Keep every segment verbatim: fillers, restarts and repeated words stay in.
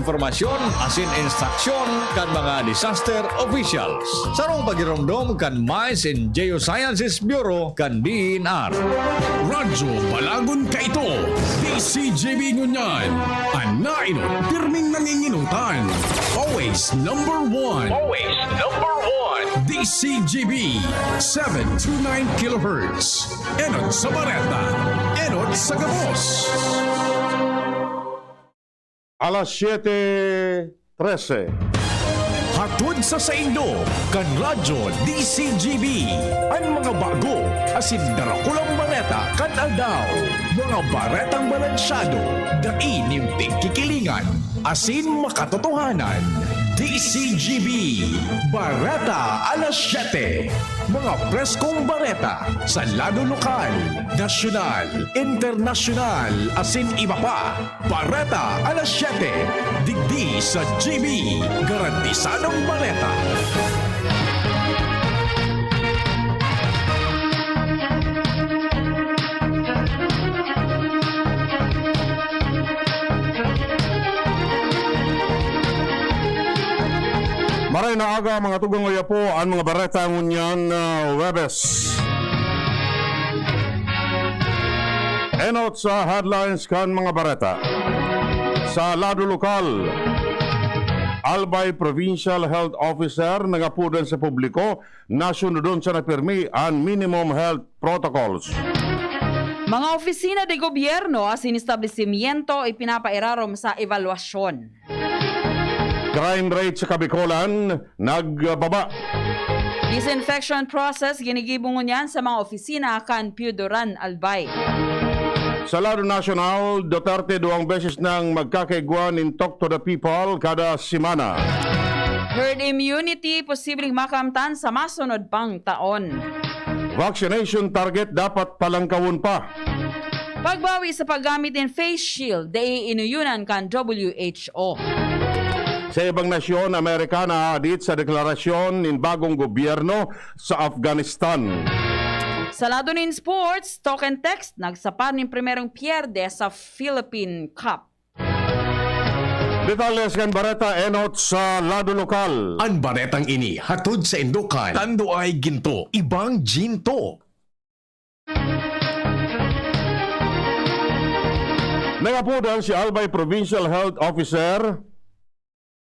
Impormasyon asin instruksyon kan mga disaster officials. Sarong pagiromdom kan Mines and Geosciences Bureau kan D E N R. Radyo Balagon kaito, D C G B ngunyan. An nainot, pirming nanginginotan. Always number one. Always number one. D C G B, seven two nine kilohertz. Enot sa bareta, enot sa gabos. Alas siyete trese. Hatod sa saindo, kan Radyo D C G B, an mga bago asin darakulang bareta kan aldaw. Mga baretang balansyado, dai nin pigkikilingan, asin makatotohanan. D C G B, Bareta Alas Siyete. Mga preskong bareta sa lado lokal, nasyonal, internasyonal, asin iba pa. Bareta Alas Siyete, digdi sa G B, garantisadong bareta. Maray na aga, mga tugang oyapo, an mga bareta ngunyan na Huwebes. Enot sa headlines kan mga bareta. Sa lado lokal, Albay Provincial Health Officer nangapodan sa publiko na sunodon sana pirmi an minimum health protocols. Mga opisina de gobyerno asin establisimyento ipinapairarom sa ebalwasyon. Crime rate sa Kabikolan nagbaba. Disinfection process ginigibo ngunyan sa mga opisina kan Pioduran, Albay. Sa lado nasyonal, Duterte duwang beses nang magkakaigwa nin Talk to the People kada semana. Herd immunity posibleng makamtan sa masunod pang taon. Vaccination target dapat palangkawon pa. Pagbawi sa paggamit nin face shield, dai inuyonan kan W H O. Sa ibang nasyon, Amerika nahahadit sa deklarasyon nin bagong gobyerno sa Afghanistan. Sa lado nin sports, Talk and Text nagsapar nin primerong pyerde sa Philippine Cup. Detalles kan bareta enot sa lado lokal. An baretang ini hatod sa indokan, Tanduay Ginto, Ibang Ginto. Nangapodan si Albay Provincial Health Officer,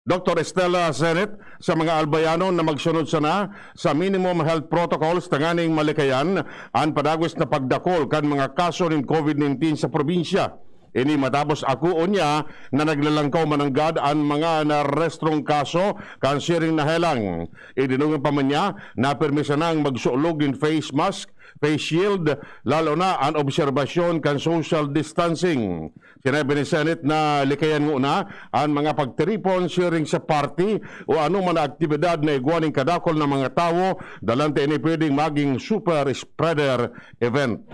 Doktor Estela Zenit, sa mga Albayanon na magsunod sana sa minimum health protocols tanganing malikayan an padagos na pagdakol kan mga kaso nin COVID nineteen sa probinsya. Ini matapos akoon niya na naglalangkaw mananggad an mga narehistrong kaso kan siring na helang. Idinungan pa man niya na pirmi sanang magsulog nin face mask, face shield, lalo na an obserbasyon kan social distancing. Sinabi ni Zenit na likayan ngona an mga pagtiripon siring sa party o anoman na aktibidad na igwa nin kadakul na mga tawo, dalante ini pwedeng maging super spreader event.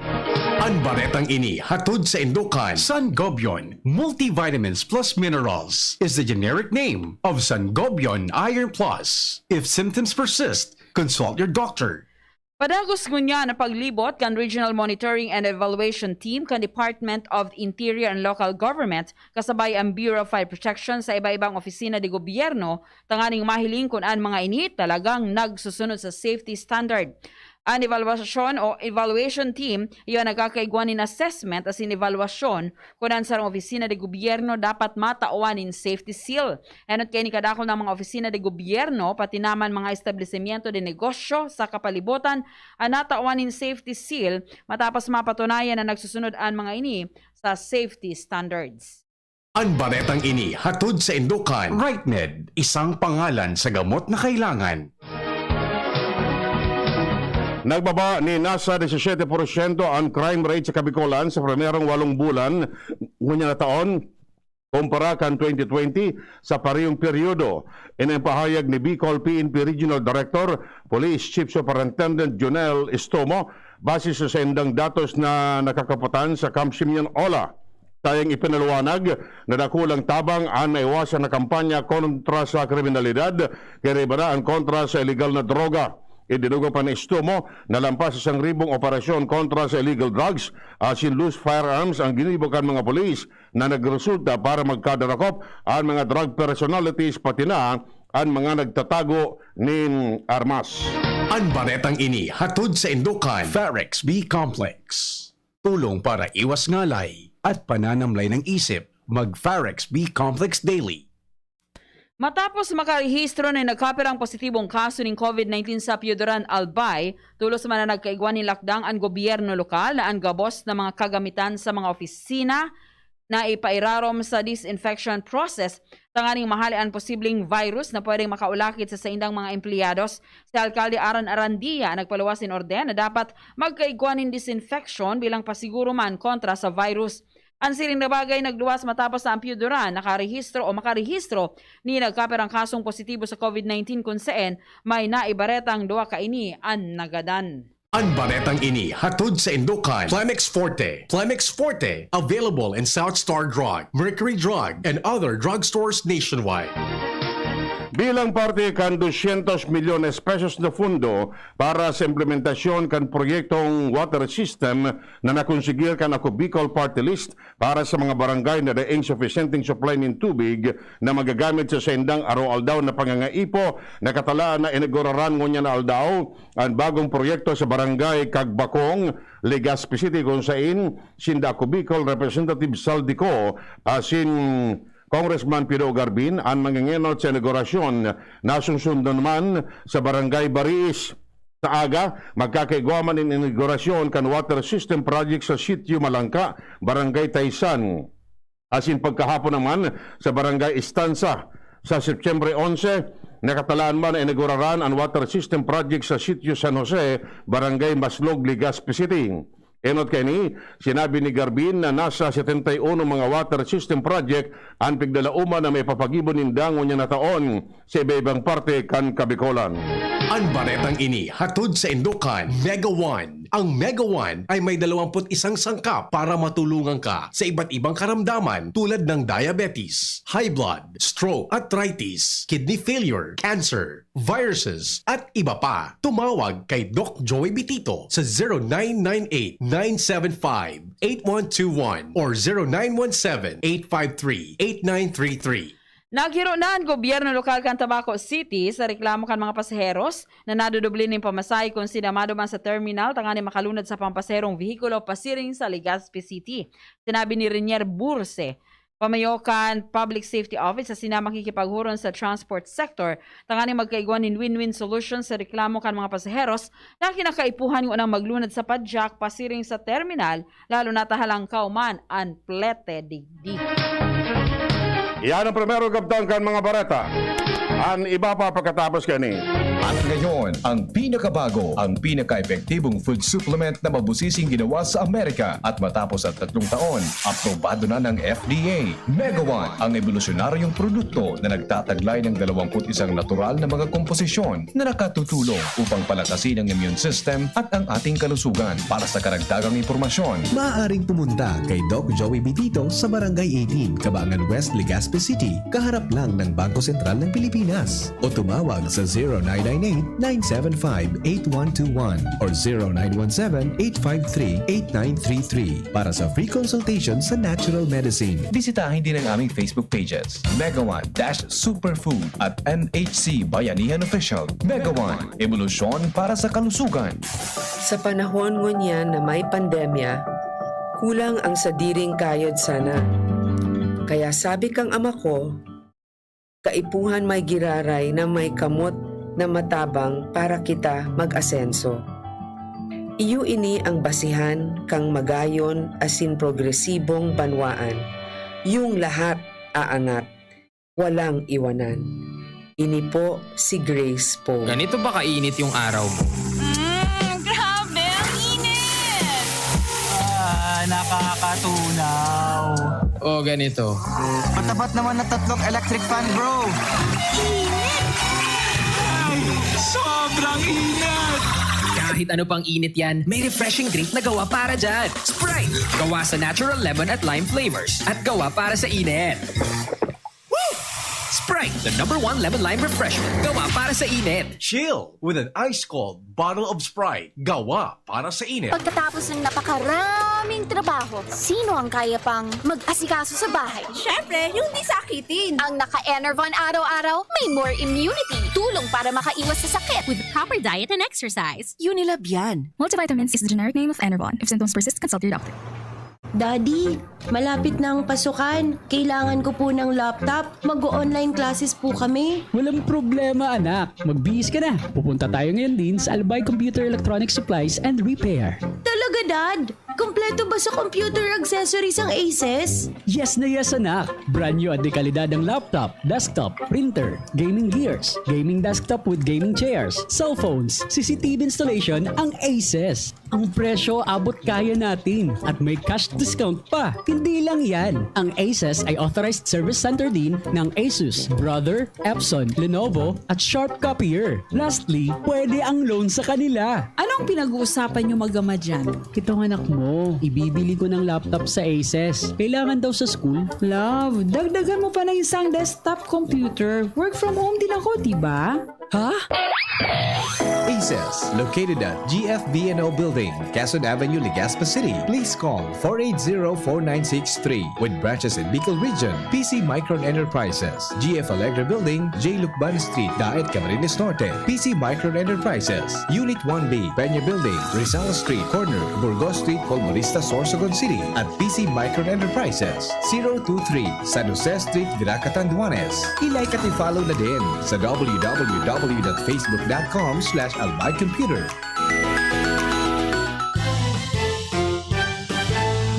An baretang ini hatod sa indokan, Sangobion Multivitamins Plus Minerals is the generic name of Sangobion Iron Plus. If symptoms persist, consult your doctor. Padagos ngunyan an paglibot kan Regional Monitoring and Evaluation Team kan Department of Interior and Local Government kasabay an Bureau of Fire Protection sa iba-ibang opisina de gobyerno tanganing mahiling kun an mga ini talagang nagsusunod sa safety standard. An evaluasyon o evaluation team, iyo an nagkakaigwa nin assessment asin evaluasyon kun an sarong opisina de gobyerno dapat matawan nin safety seal. Enot kaini kadakul na mga opisina de gobyerno, pati na man mga establisimyento de negosyo sa kapalibotan an natawan nin safety seal matapos mapatunayan na nagsusunod an mga ini sa safety standards. An baretang ini hatod sa indokan, Rightmed, isang pangalan sa gamot na kailangan. Nagbaba nin nasa disisiete porsyento an crime rate sa Kabikolan sa primerong walong bulan ngunyan na taon, kumpara kan twenty twenty sa parehong peryodo. Ini an pahayag ni Bicol P N P Regional Director, Police Chief Superintendent Jonel Estomo, base sa saindang datos na nakakapotan sa Camp Simeon Ola. Tayang ipinaliwanag na dakulang tabang an naiwasan na kampanya kontra sa kriminalidad, kaya iba na an kontra sa iligal na droga. Idinugang pa ni Estomo na lampas sa isang ribong operasyon kontra sa illegal drugs asin loose firearms ang ginibo kan mga pulis. na nagresulta para magkadarakop an mga drug personalities pati na an mga nagtatago nin armas. An baretang ini hatod sa Indokan, Farex B Complex. Tulong para iwas ngalay at pananamlay ng isip, mag Farex B Complex Daily. Matapos makarehistro na nagkapirang positibong kaso nin COVID nineteen sa Pioduran, Albay, tulos man na nagkaigwa nin lakdang an gobyerno lokal na an gabos na mga kagamitan sa mga opisina na ipairarom sa disinfection process tanganing mahale an posibleng virus na pwedeng makaulakit sa saindang mga empleyados. Si Alkalde Aran Arandia nagpaluwas nin orden na dapat magkaigwa nin disinfection bilang pasiguro man kontra sa virus. An siring na bagay nagluwas matapos na an Pioduran nakarehistro o makarehistro ni nagkapirang kasong positibo sa COVID nineteen, kun saan may naibaretang duwa kaini an nagadan. An baretang ini hatod sa Indokan, Plemex Forte. Plemex Forte, available in South Star Drug, Mercury Drug, and other drugstores nationwide. Bilang parte kan dosyentos milyones pesos na pondo para sa implementasyon kan proyektong water system na nakonsigir kan Ako Bicol Party List para sa mga barangay na daing sufisyenteng supply nin tubig na magagamit sa saindang araw-aldaw na pangangaipo, nakatalaan na inauguraran ngunyan na aldaw an bagong proyekto sa Barangay Cagbacong, Legazpi City, kun sain sinda Ako Bicol Representative Saldico asin Congressman Pido Garbin an mangengenot sa inaugurasyon. Nasusundan man sa Barangay Bariis. Sa aga, magkakaigwa man nin inaugurasyon kan water system project sa Sitio Malangka, Barangay Taysan. Asin pagkahapon naman sa Barangay Estanza. Sa Setyembre onse, nakatalaan man na inauguraran an water system project sa Sitio San Jose, Barangay Maslog, Legazpi City. Enot kaini, sinabi ni Garbin na nasa setenta y uno mga water system project an piglalauman na maipapagibo ninda ngunyan na taon sa iba-ibang parte kan Kabicolan. An baretang ini hatod sa Indokan, Mega One. Ang Mega One ay may dalawampu't isang sangkap para matulungan ka sa iba't ibang karamdaman tulad ng diabetes, high blood, stroke, arthritis, kidney failure, cancer, viruses, at iba pa. Tumawag kay Doc Joey Bitito sa zero nine nine eight, nine seven five, eight one two one or zero nine one seven, eight five three, eight nine three three. Naghiro na an gobyerno lokal kan Tabaco City sa reklamo kan mga pasaheros na nadudubli nin pamasahe kun sinda maduman sa terminal tanganing makalunad sa pampasaherong vehikulo pasiring sa Legazpi City. Sinabi ni Renier Burse, pamayo kan Public Safety Office, asin na makikipaghuron sa transport sector tanganing magkaigwa nin win-win solution sa reklamo kan mga pasaheros na kinakaipuhan ngunang maglunad sa padyak pasiring sa terminal, lalo na ta halangkaw man an plete digdi. Iyan ang primero kabtang kan mga bareta. An iba pa pagkatapos kani. At ngayon, ang pinakabago, ang pinaka-epektibong food supplement na mabusising ginawa sa Amerika at matapos ang tatlong taon, aprobado na ng F D A. Mega One, ang ebolusyonaryong produkto na nagtataglay ng dalawampu't isang natural na mga komposisyon na nakatutulong upang palakasin ang immune system at ang ating kalusugan. Para sa karagdagang impormasyon, maaaring pumunta kay Doc Joey Bitito sa Barangay eighteen, Cabangan West, Legazpi City, kaharap lang ng Bangko Sentral ng Pilipinas. O tumawag sa zero nine nine eight, nine seven five, eight one two one or zero nine one seven, eight five three, eight nine three three para sa free consultation sa natural medicine. Bisitahin din ang aming Facebook pages, Mega One dash Superfood at M H C Bayanihan Official. Mega One, ebolusyon para sa kalusugan. Sa panahon ngunyan na may pandemya, kulang ang sadiring kayod sana. Kaya sabi kang ama ko, "Kaipuhan may giraray na may kamot na matabang para kita mag-asenso." Iyo ini ang basihan kang magayon asin progresibong banwaan. Yung lahat aangat, walang iwanan. Ini po si Grace Poe. Ganito ba kainit yung araw mo? Mm, grabe, ang init! Ah, nakakatunaw. O ganito. Matapat naman na tatlong electric fan, bro. Init! Ay, sobrang init! Kahit ano pang init yan, may refreshing drink na gawa para dyan. Sprite! Gawa sa natural lemon at lime flavors. At gawa para sa init. Sprite, the number one lemon lime refresher. Gawa para sa init. Chill with an ice cold bottle of Sprite. Gawa para sa init. Pagkatapos ng napakaraming trabaho, sino ang kaya pang mag-asikaso sa bahay? Siyempre, yung di sakitin. Ang naka-Enervon araw-araw may more immunity. Tulong para makaiwas sa sakit. With proper diet and exercise. Unilab yan. Multivitamins is the generic name of Enervon. If symptoms persist, consult your doctor. Daddy, malapit na ang pasukan. Kailangan ko po ng laptop. Mag-online classes po kami. Walang problema, anak. Magbihis ka na. Pupunta tayo ngayon din sa Albay Computer Electronic Supplies and Repair. Talaga, Dad? Kompleto ba sa computer accessories ang Asus? Yes na yes, anak. Brand new at dekalidad ang laptop, desktop, printer, gaming gears, gaming desktop with gaming chairs, cellphones, C C T V installation ang Asus. Ang presyo abot kaya natin at may cash discount pa. Hindi lang yan. Ang Asus ay authorized service center din ng Asus, Brother, Epson, Lenovo, at Sharp Copier. Lastly, pwede ang loan sa kanila. Anong pinag-uusapan niyo mag-ama dyan? Itong anak mo, ibibili ko ng laptop sa Asus. Kailangan daw sa school. Love, dagdagan mo pa ng isang desktop computer. Work from home din ako, di ba? Ha? Asus, located at G F B and O Building, Quezon Avenue, Legazpi City. Please call four eight zero, four nine six three. With branches in Bicol Region, P C Micron Enterprises, G F Allegra Building, J Lucban Street, Daet, Camarines Norte, P C Micron Enterprises, Unit one B, Peña Building, Rizal Street, corner, Burgos Street, Colmonista, Sorsogon City, at P C Micron Enterprises, zero two three, San Jose Street, Virac, Catanduanes. I-like at i-follow na din sa w w w dot facebook dot com slash albay computer.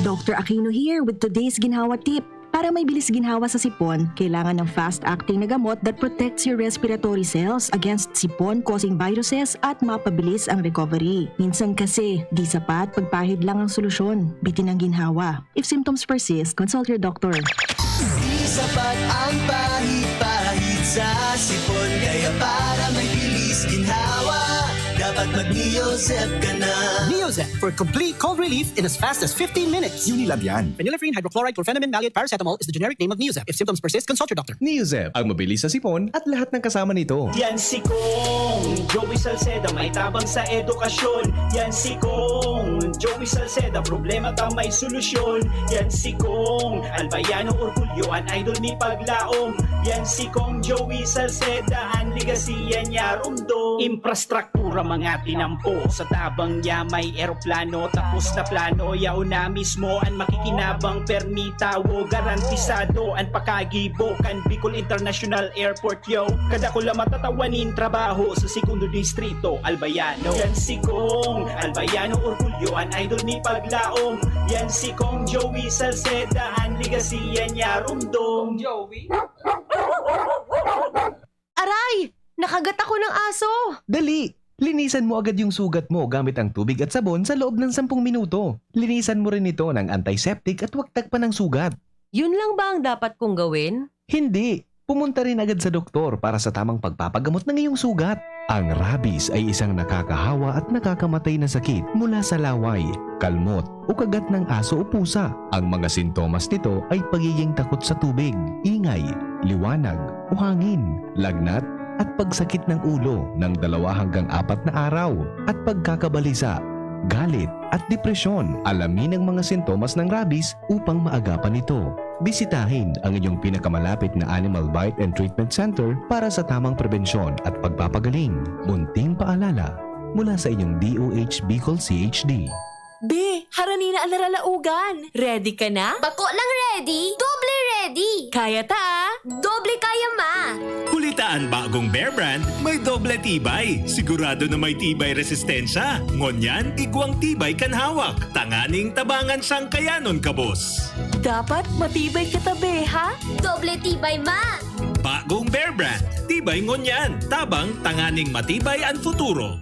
Doctor Aquino here with today's ginhawa tip. Para may bilis ginhawa sa sipon, kailangan ng fast-acting na gamot that protects your respiratory cells against sipon-causing viruses at mapabilis ang recovery. Minsan kasi, di sapat pagpahid lang ang solusyon. Bitin ang ginhawa. If symptoms persist, consult your doctor. Di sapat ang pahid-pahid sa sipon, kaya para may bilis ginhawa, dapat mag-Neozep ka na. Neozep for complete cold relief in as fast as fifteen minutes. Unilab yan. Phenylephrine, hydrochloride, chlorphenamine, maleate, paracetamol is the generic name of Neozep. If symptoms persist, consult your doctor. Neozep, ang mabilis sa sipon at lahat ng kasama nito. Yan si Kong Joey Salceda, may tabang sa edukasyon. Yan si Kong Joey Salceda, problema ta may solusyon. Yan si Kong Albayano Orgulyo, an idol ni Paglaom. Yan si Kong Joey Salceda, an legacy yan niya rumdom. Infrastructure mga tinampo, sa tabang niya may eroplano, tapos na plano, yaon na mismo an makikinabang, permi tawo, garantisado an pakagibo kan Bicol International Airport, yo. Kadakula matatawa nin trabaho sa segundo distrito, Albayano. Yan si Kong Albayano, orgulyo an idol ni Paglaom. Yan si Kong Joey Salceda, an legacy yan niya rumdom. Joey? Aray! Nakagat ako ng aso! Dali! Linisan mo agad yung sugat mo gamit ang tubig at sabon sa loob ng sampung minuto. Linisan mo rin ito ng antiseptic at huwag tagpan ng sugat. Yun lang ba ang dapat kong gawin? Hindi! Pumunta rin agad sa doktor para sa tamang pagpapagamot ng iyong sugat. Ang rabies ay isang nakakahawa at nakakamatay na sakit mula sa laway, kalmot, o kagat ng aso o pusa. Ang mga sintomas nito ay pagiging takot sa tubig, ingay, liwanag, o hangin, lagnat, at pagsakit ng ulo ng dalawa hanggang apat na araw, at pagkakabalisa, galit, at depresyon. Alamin ang mga sintomas ng rabies upang maagapan ito. Bisitahin ang inyong pinakamalapit na Animal Bite and Treatment Center para sa tamang prebensyon at pagpapagaling. Munting paalala mula sa inyong D O H Bicol C H D. Be, harani na an naralaogan. Ready ka na? Bako lang ready, doble ready! Kaya ta, ah! Doble kaya, ma! Huli ta an bagong Bear Brand, may doble tibay. Sigurado na may tibay resistensya. Ngunyan, igwang tibay kan hawak. Tanganing tabangan siyang kayanon, kabos. Dapat matibay ka ta, be, ha? Doble tibay, ma! Bagong Bear Brand, tibay ngunyan. Tabang, tanganing matibay an futuro.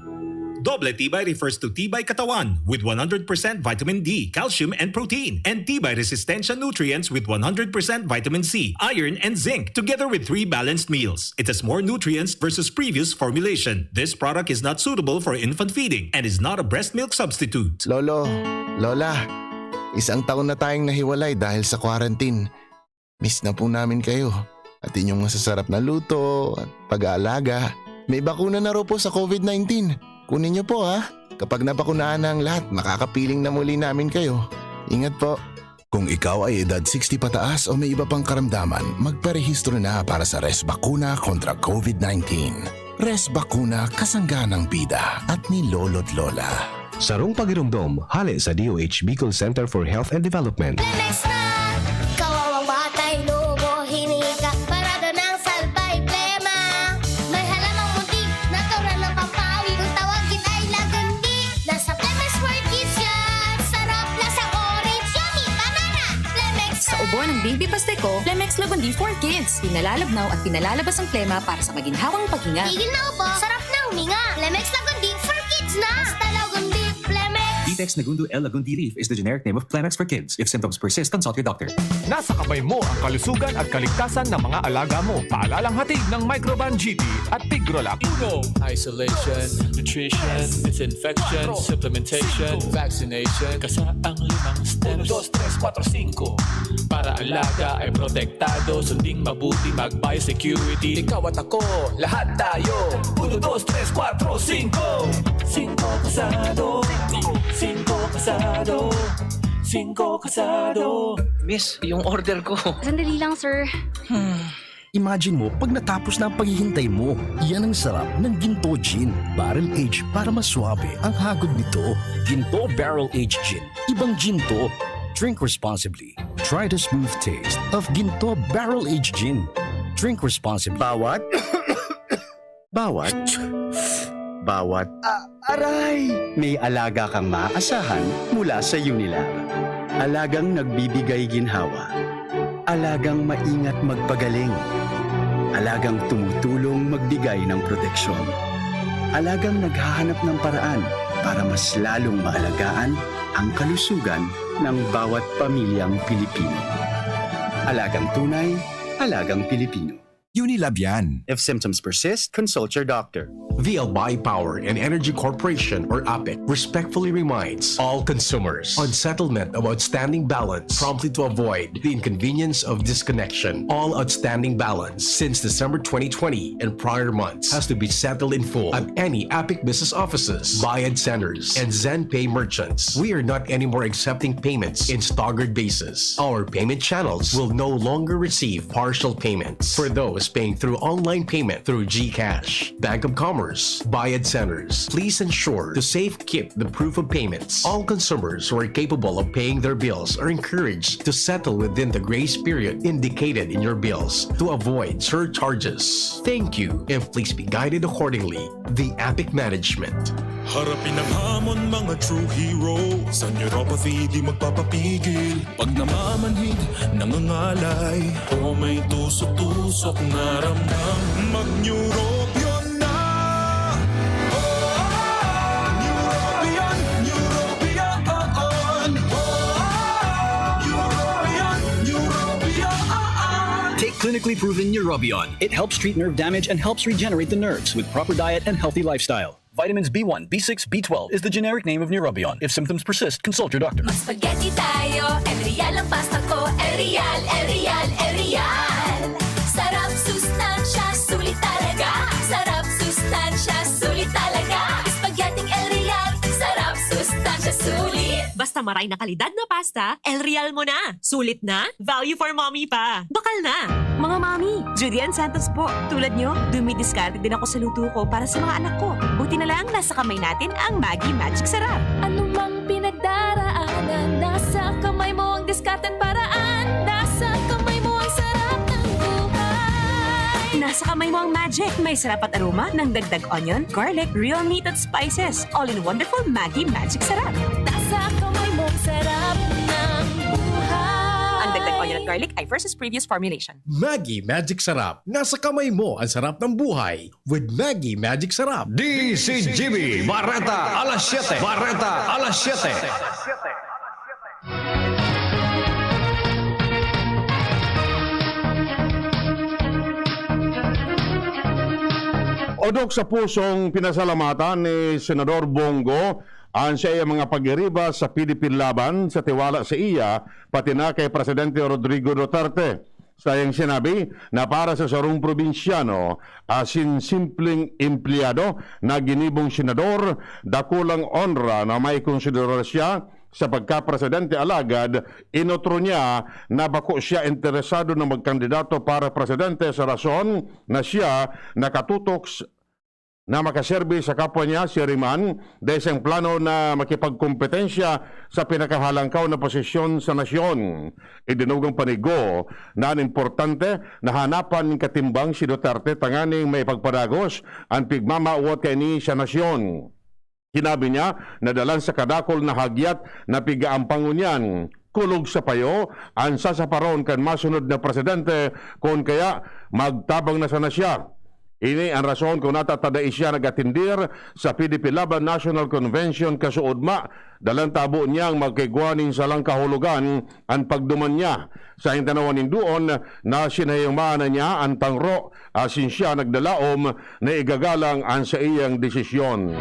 Doble tibay refers to tibay katawan with one hundred percent vitamin D, calcium, and protein, and tibay resistensya nutrients with one hundred percent vitamin C, iron, and zinc, together with three balanced meals. It has more nutrients versus previous formulation. This product is not suitable for infant feeding and is not a breast milk substitute. Lolo, Lola, isang taon na tayong nahiwalay dahil sa quarantine. Miss na po namin kayo. at inyong masasarap na luto at pag-aalaga. May bakuna na raw po sa COVID nineteen. Kunin niyo po, ha. Kapag nabakunahan na ang lahat, makakapiling na muli namin kayo. Ingat po. Kung ikaw ay edad sixty pataas o may iba pang karamdaman, magparehistro na para sa Res Bakuna kontra COVID nineteen. Res Bakuna, kasangga ng bida at ni Lolo't Lola. Sarong pagiromdom, hale sa D O H Bicol Center for Health and Development. Lemex na! Kawawang batay, lobo, hinika, parada ng salbay, plema. May halamang munti, natural ng pampawi. Kung tawagin ay lagundi, nasa Lemex for Kids yan. Sarap, lasang orange, yummy, banana. Lemex Sa na! Ubo ng Baby Pasteco, Lemex Lagundi for Kids. Pinalalabnaw at pinalalabas ang plema para sa maginhawang paghinga. Tigil na ubo, sarap na huminga. Lemex Lagundi for Kids na! Basta Lagundi, Lemex! Vitex Nagundo L Lagundi Leaf is the generic name of Plemex for Kids. If symptoms persist, consult your doctor. Nasa kamay mo ang kalusugan at kaligtasan ng mga alaga mo. Paalalang hatid ng Microban G T at Tigrolac. Uno, isolation, nutrition, disinfection, supplementation, vaccination. Kasa ang limang steps. Uno, dos, tres, kwatro, singko. Para alaga ay protektado, sunding mabuti, mag-biosecurity. Ikaw at ako, lahat tayo. Uno, dos, tres, kwatro, singko. Singko kasado. Singko kasado. Singko kasado. Miss, yung order ko. Sandali lang, sir. Hmm. Imagine mo, pag natapos na ang paghihintay mo, yan ang sarap ng Ginto Gin. Barrel Age para mas swabe ang hagod nito. Ginto Barrel Age Gin. Ibang gin to. Drink responsibly. Try the smooth taste of Ginto Barrel Age Gin. Drink responsibly. Bawat, bawat, bawat. Ah, aray! May alaga kang maaasahan mula sa Unilab. Alagang nagbibigay ginhawa. Alagang maingat magpagaling. Alagang tumutulong magbigay ng proteksyon. Alagang naghahanap ng paraan para mas lalong maalagaan ang kalusugan ng bawat pamilyang Pilipino. Alagang tunay, alagang Pilipino. Unilab yan. If symptoms persist, consult your doctor. V L Buy Power and Energy Corporation, or APEC, respectfully reminds all consumers on settlement of outstanding balance promptly to avoid the inconvenience of disconnection. All outstanding balance since December twenty twenty and prior months has to be settled in full at any APEC business offices, Bayad Centers, and ZenPay merchants. We are not anymore accepting payments in staggered basis. Our payment channels will no longer receive partial payments for those paying through online payment through GCash, Bank of Commerce, Bayad Centers. Please ensure to safekeep the proof of payments. All consumers who are capable of paying their bills are encouraged to settle within the grace period indicated in your bills to avoid surcharges. Thank you, and please be guided accordingly. The APEC Management. Harapin ang hamon, mga true hero. Sa neuropathy, di magpapapigil. Pag namamanhid, nangangalay, o may tusok-tusok na ramdam, mag-Neurobion na. Oh, Neurobion, Neurobion, oh, oh. Neurobion, Neurobion. Take clinically proven Neurobion. It helps treat nerve damage and helps regenerate the nerves with proper diet and healthy lifestyle. Vitamins B one, B six, B twelve is the generic name of Neurobion. If symptoms persist, consult your doctor. Mag-spaghetti tayo, El Real ang pasta ko, El Real, El Real, El Real. Sarap, sustansya, sulit talaga. Sarap, sustansya, sulit talaga. Spaghetti El Real, sarap, sustansya, sulit. Basta maray na kalidad na pasta, El Real mo na. Sulit na, value for mommy pa. Bakal na! Mga mami, Judy Ann Santos po. Tulad nyo, dumidiskarte din ako sa luto ko para sa mga anak ko. Buti na lang, nasa kamay natin ang Maggi Magic Sarap. Anumang pinagdaraanan, nasa kamay mo ang diskarte at paraan. Nasa kamay mo ang sarap ng buhay. Nasa kamay mo ang magic. May sarap at aroma ng dagdag onion, garlic, real meat at spices. All in wonderful Maggi Magic Sarap. Nasa kamay mo ang sarap ng buhay. Ang dagdag onion at garlic ay versus previous formulation. Maggi Magic Sarap. Nasa kamay mo ang sarap ng buhay with Maggi Magic Sarap. D C G B, Bareta, alas siyete. Bareta, alas siyete. Odok sa pusong pinasalamatan ni Senador Bong Go an saiyang mga pagiriba sa P D P Laban sa tiwala sa iya, pati na kay Presidente Rodrigo Duterte. Sa iyang sinabi na para sa sarong probinsyano, asin simpleng empleyado na ginibong senador, dakulang onra na maikonsiderar siya sa pagkapresidente, alagad inotro niya na bako siya interesado na magkandidato para presidente sa rason na siya nakatutok s-, na makaserbi sa kapwa niya, siring man, dahil sa plano na makipagkompetensya sa pinakahalangkaw na posisyon sa nasyon. Idinugong panigo na an importante na hanapan nin katimbang si Duterte tanganing maipagpadagos an pigmamawot kaini sa nasyon. Sinabi niya na dalan sa kadakul na hagyat na pigaampangon niyan, kulog sa payo an sasaparon kan masunod na presidente, kun kaya magtabang na sana siya. Ini an rason kun nata ta dai siya nag-atendir sa P D P Laban National Convention kasuodma, dalan tabo niyang magkaigwa nin salang kahulogan an pagduman niya. Sa tanawan nin duon na sinayumaan na niya an tangro, asin siya nagdalaom na igagalang an saiyang desisyon.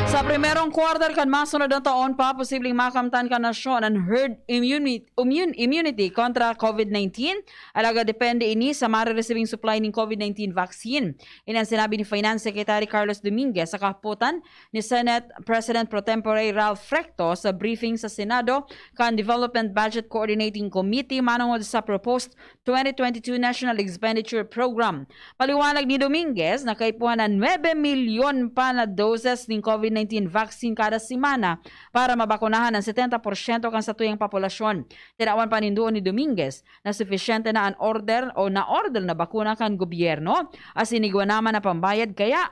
Sa primerong quarter kan masunod na taon pa, posibleng makamtan kan nasyon an herd immuni-, immune, immunity kontra COVID nineteen, alagad depende ini sa mareresibing supply nin COVID nineteen vaccine. Ini an sinabi ni Finance Secretary Carlos Dominguez sa kahapotan ni Senate President Pro Tempore Ralph Recto sa briefing sa Senado kan Development Budget Coordinating Committee manongod sa proposed twenty twenty-two National Expenditure Program. Paliwanag ni Dominguez na kaipuhan na nuebe milyon pa na doses nin COVID nineteen vaccine kada semana para mabakunahan an setenta porsyento kan satuyang populasyon. Tinawan pa nin duon ni Dominguez na sufisyente na an order o na-order na bakuna kan gobyerno, asin igwa naman na pambayad, kaya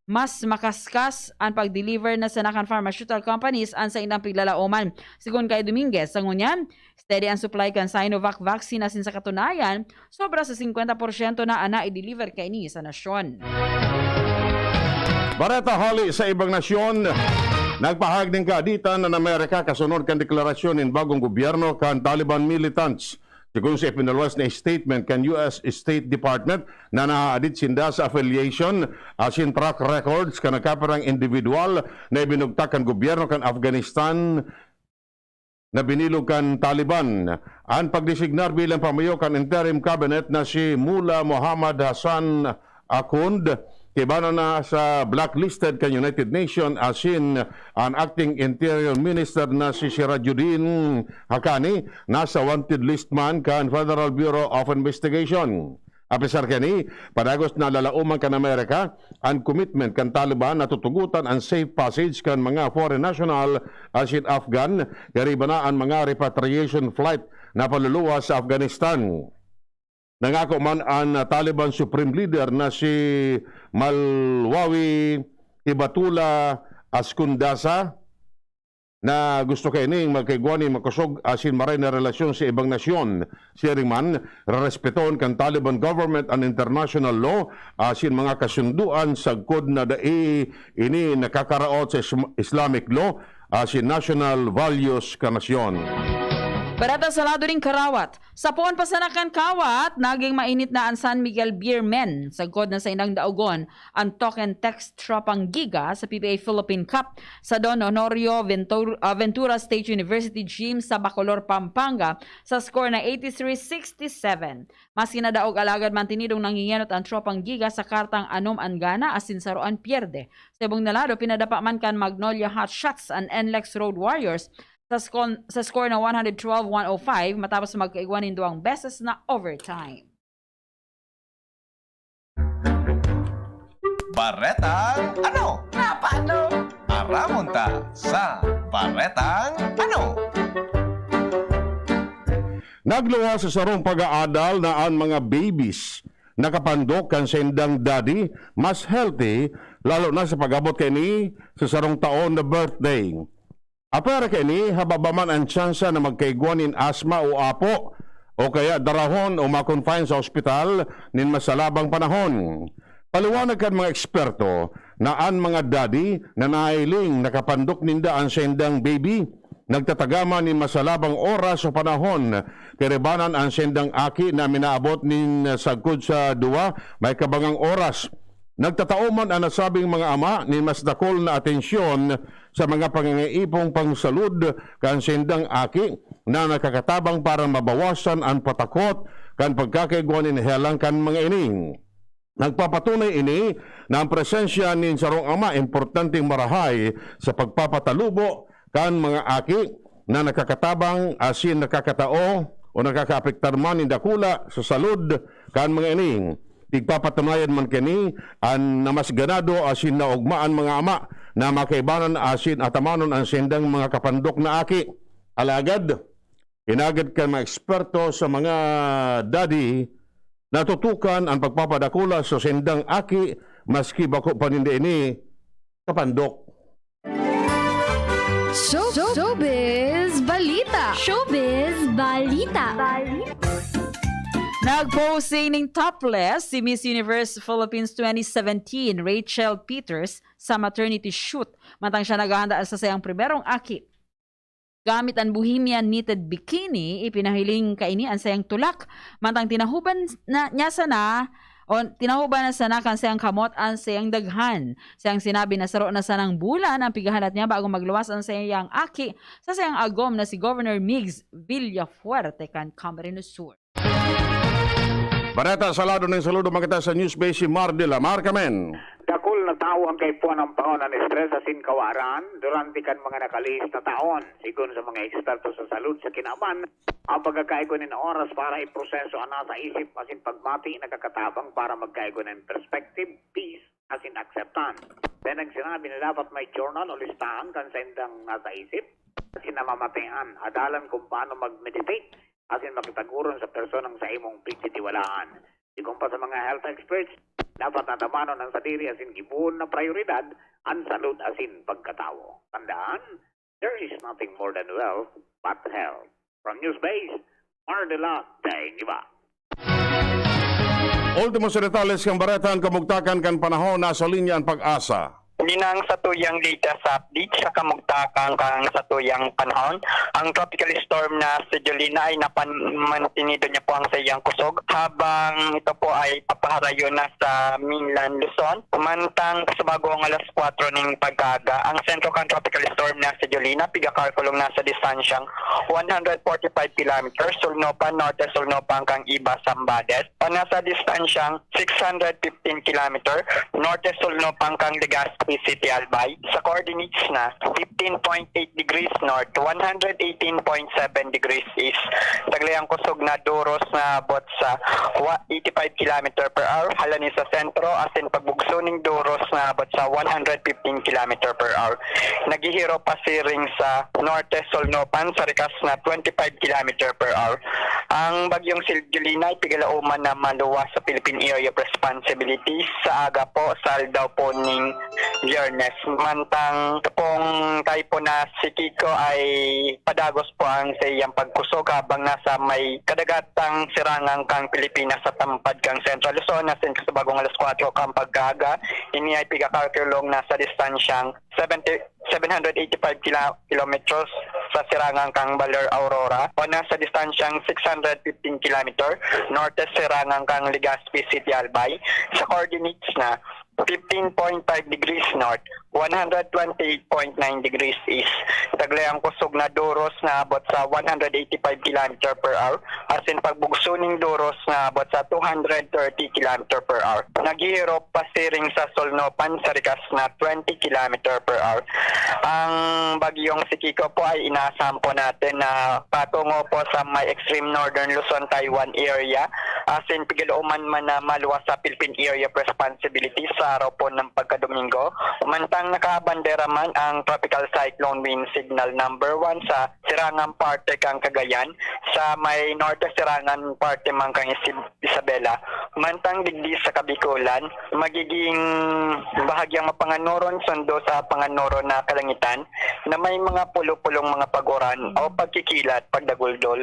mas makaskas an pag-deliver na sana kan pharmaceutical companies an saindang piglalaoman. Segun kay Dominguez, sa ngunyan, steady an supply kan Sinovac vaccine, asin sa katunayan, sobra sa singkwenta porsyento na an nai-deliver kaini sa nasyon. Bareta hali sa ibang nasyon. Nagpahayag nin kaaditan an Amerika kasunod kan deklarasyon nin bagong gobyerno kan Taliban militants. Segun sa ipinaluwas na statement kan U S State Department na naadit sinda sa affiliation asin track records kan nagkapirang individual na ibinugtak kan gobyerno kan Afghanistan na binilog kan Taliban. An pagdesignar bilang pamayo kan interim cabinet na si Mullah Muhammad Hassan Akhund, tibanan na sa blacklisted kan United Nations, asin an acting interior minister na si Sirajuddin Haqqani nasa wanted list man kan Federal Bureau of Investigation. Apesar kani, padagos na lalaoman kan Amerika an commitment kan Taliban na tutugotan an safe passage kan mga foreign national asin Afghan, gariba na an mga repatriation flight na paluluwas sa Afghanistan. Nangako man an Taliban Supreme Leader na si Malwawi Hibatullah Askundasa na gusto kaining magkaigwa nin makosog asin maray na relasyon sa ibang nasyon. Siring man, rerespeton kan Taliban government an international law asin mga kasundoan sagkod na dai ini nakakaraot sa Ism-, Islamic law asin national values kan nasyon. Bareta sa lado nin karawat. Sa poon pa sana kan kawat, naging mainit na an San Miguel Beermen sagkod na saindang daogon an Token Text Tropang Giga sa P B A Philippine Cup sa Don Honorio Ventur-, ah, Ventura State University Gym sa Bacolor, Pampanga sa score na eighty-three sixty-seven. Maski nadaog alagad mantinidong nangingenot an Tropang Giga sa kartang anom an gana asin saro an pierde. Sa ibong na lado, pinadapa man kan Magnolia Hotshots an N L E X Road Warriors sa skon-, sa score na one hundred twelve one oh five matapos magkaigwa nin duwang beses na overtime. Baretang ano? Napano? Aramon ta sa Baretang ano? Nagluwas sa sarong pag-aadal na an mga babies nakapandok kan saindang daddy mas healthy, lalo na sa pag-abot kaini sa sarong taon na birthday. Apwera kaini, hababa man an tsansa na magkaigwa nin asma o apo, o kaya darahon o ma-confine sa ospital nin masalabang panahon. Paliwanag kan mga eksperto na an mga daddy na nahiling nakapandok ninda an saindang baby, nagtatagama nin masalabang oras o panahon, kaibanan an saindang aki na minaabot nin sagkod sa duwa may kabangang oras. Nagtatao man an nasabing mga ama nin mas dakul na atensyon sa mga pangangaipo pangsalud kan saindang aki na nakakatabang para mabawasan an patakot kan pagkakaigwa nin helang kan mga ini. Nagpapatunay ini na ang presensya nin sarong ama importanteng marahay sa pagpapatalubo kan mga aki na nakakatabang asin nakakatao o nakakaapektar man nin dakula sa salud kan mga ini. Pigpapatunayan man kini an namasganado asin naogmaan mga ama na makaibanan asin atamanon an saindang mga kapandok na aki. Alagad, hinagad kan mga eksperto sa mga daddy na tutukan an pagpapadakula sa saindang aki maski bako pa ninda ini kapandok. Show, Showbiz Balita! Showbiz Balita! Nag-posing ning topless si Miss Universe Philippines twenty seventeen, Rachel Peters, sa maternity shoot, mantang siya naghahanda sa sayang primerong aki. Gamit an Bohemian knitted bikini, ipinahiling kaini an sayang tulak, mantang tinahuban na niya sana o tinahuban na sana kan sayang kamot an sayang daghan. Sayang sinabi na saro na sanang bulan ang pighahalat niya bago magluwas an sayang aki sa sayang agom na si Governor Migs Villafuerte kan Camarines Sur. Bareta sa lado nin saludo, makita sa News Base si Mar de la Mar, kamen. Dakul na tawo ang kaipuhan ng pangon an stress asin kawaran durante kan mga nakalihis na taon. Sigon sa mga eksperto sa salud sa kinaban, ang pagkakaigwa nin oras para iproseso an nasa isip asin pagmati nakakatabang para magkaigwa nin perspective, peace, asin acceptance. Kaya nagsinabi na dapat may journal o listahan kan saindang nasa isip asin namamatean, adalan kung paano mag-meditate asin makipag-oron sa personang sa imong pigtitiwalaan. Sigon pa sa mga health experts, dapat natamanon an sadiri asin gibohon na prayoridad an salud asin pagkatawo. Tandaan, there is nothing more than wealth but health. From Newsbase, Mardela Daingiba. Ultimo sa detalles kan bareta, an kamugtakan kan panahon, nasa linya an Pag-asa. Ini na ang satuyang latest update sa kamugtakan kan satuyang panahon. Ang Tropical Storm na si Jolina ay napan-, mantinido niya po ang saiyang kusog habang ito po ay papaharayo na sa mainland Luzon. Mantang sa bagong alas kwatro ning pagkaaga, ang sentro kan Tropical Storm na si Jolina pigakalkulong na sa distansyang one hundred forty-five kilometers, sulnopan, norte sulnopan kan Iba, Zambales, o nasa distansyang six hundred fifteen kilometer, norte sulnopan kan Legazpi City, Albay, sa coordinates na fifteen point eight degrees north, one hundred eighteen point seven degrees east. Taglay ang kusog na duros na abot sa wa-, eighty-five kilometer per hour, halani sa sentro, asin pagbugso ning duros na abot sa one hundred fifteen kilometer per hour. Naghihirop pasiring sa norte sulnopan sa rikas na twenty-five kilometer per hour. Ang bagyong Sil-, Jolina ay pigalauman na maluwas sa Philippine Area of Responsibility sa aga po sa aldaw po ning Biyernes. Mantang ito pong typhoon na si Kiko ay padagos po ang sa iyang pagkusog habang nasa may kadagatang sirangan kang Pilipinas sa tampad kang Central Luzon, asin sa bagong alas kwatro kang pagkaaga, ini ay pigakalkulong na sa distansyang seventy, seven hundred eighty-five kila-, kilometers sa sirangan kang Baler, Aurora, o nasa distansyang six hundred fifteen kilometer norte sirangan kang Legazpi City, Albay, sa coordinates na fifteen point five degrees north, one hundred twenty-eight point nine degrees east. Taglay ang kusog na duros na abot sa one hundred eighty-five kilometer per hour, asin pagbugso ning duros na abot sa two hundred thirty kilometer per hour. Naghihirop pasiring sa sulnopan sa rikas na twenty kilometer per hour. Ang bagyong si Kiko po ay inaasahan po natin na patungo po sa may extreme northern Luzon, Taiwan area, asin pigalauman man na maluwas sa Philippine Area of Responsibility sa araw po ng pagkadomingo. Mantang nakabandera man ang Tropical Cyclone Wind Signal number one sa sirangan parte kang Cagayan, sa may norte sirangan parte man kang Isib-, Isabela. Mantang digdi sa Kabikulan, magiging bahagyang mapanganoron sundo sa panganoron na kalangitan na may mga pulo-pulong mga pag-uran o pagkikilat, pagdaguldol.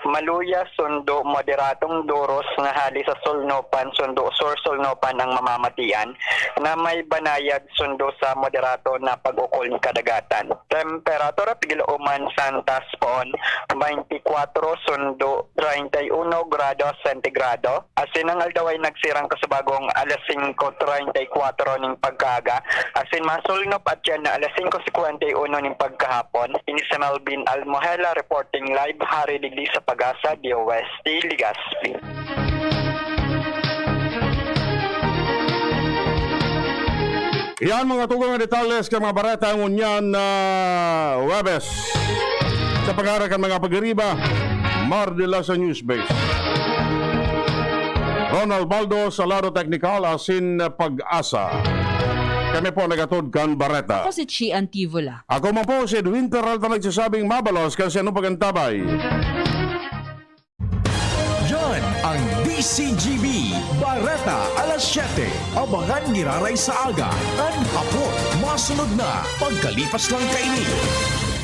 Maluya sundo moderatong duros na hali sa sulnopan sundo sur-sulnopan ang mamamatian na may banayad sundo sa moderato na pag-ukol nin kadagatan. Temperatura, pigil uman santas poon, twenty-four sundo treinta y uno grado sentigrado. Asin ang aldaw ay nagsirang kasubagong alas singko treinta y kuwatro nin pagkaaga, asin masulnop at yan na alas singko singkwenta y uno nin pagkahapon. Ini si Melvin Almohela reporting live, hari digdi sa Pag-asa, D O S T, Legazpi. Yan mga tugang na detalles kan mga bareta ngunyan na Huwebes. Sa pag-aarakan mga pagiriba, Mar de la sa Newsbase. Ronald Baldo sa lado teknikal asin Pag-asa. Kami po nagatod kan bareta. Ako si Chi Antivola. Ako man po si Edwin Peralta nagsasabing mabalos kan siya pagantabay. Yan ang D C G B Bareta alas siyete. Abangan giraray sa aga, kan hapon. Masunod na pagkalipas lang kaini.